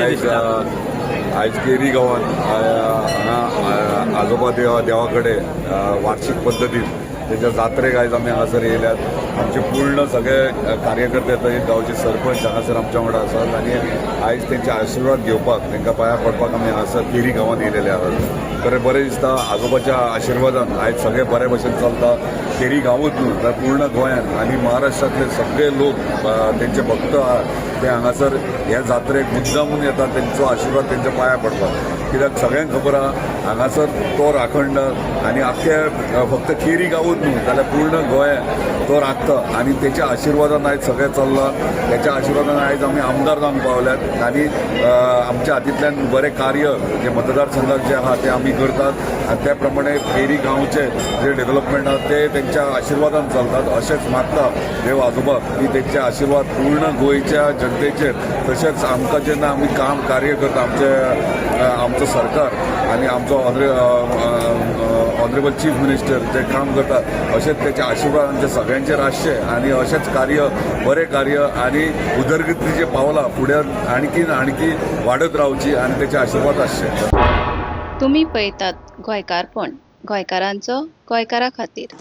कशें आयज दिसता? आयज केरी गांवांत हांगा आजोबा देवा देवा कडेन वार्षिक पद्दतीन तेच्या जात्रेक आयज आमी हांगासर येयल्यात. आमचे पूर्ण सगळे कार्यकर्ते थंय, गांवचे सरपंच हांगासर आमच्या वांगडा आसात आनी आयज तेंचे आशिर्वाद घेवपाक, तांकां पांयां पडपाक आमी हांगासर केरी गांवांत येयलेले आहात. खरें बरें दिसता. आजोबाच्या आशिर्वादान आयज सगळें बरे भशेन चलता. केरी गांवूच न्हू जाल्यार पूर्ण गोंयांत आनी महाराष्ट्रांतले सगळे लोक तेंचे भक्त आहात, ते हांगासर ह्या जात्रेक मुद्दामून येतात तेंचो आशिर्वाद, तेंच्या पांयां पडपाक. कित्याक सगळ्यांक खबर आहा, हांगासर तो राखणदार आनी आख्खे फक्त केरी गांवूच न्हू जाल्यार पूर्ण गोंयांत तो राखता आनी तेच्या आशिर्वादान आयज सगळें चल्लां. तेच्या आशिर्वादान आयज आमी आमदार जावंक पावल्यात आनी आमच्या हातींतल्यान बरें कार्य जे मतदारसंघात जे आहा ते आमी करतात आनी त्या प्रमाणे केरी गांवचे जे डेव्हलपमेंट आहा ते तेंच्या आशिर्वादान चलतात. अशेंच मागता देव आजोबा की तेंचे आशिर्वाद पूर्ण गोंयच्या जनतेचेर, तशेंच आमकां जेन्ना आमी काम कार्य करता, आमचे आमचो सरकार आनी आमचो ऑनरेबल चीफ मिनिस्टर जे काम करतात, अशेंच तेचे आशिर्वाद आमच्या सगळ्यांचेर आसचे आनी अशेंच कार्य, बरें कार्य आनी उदरगतीचे पावलां फुडें आणखीन आणखी वाडत रावची आनी तेचे आशिर्वाद आसचे. तुमी पळयतात गोंयकारपण, गोंयकारांचो गोंयकारा खातीर.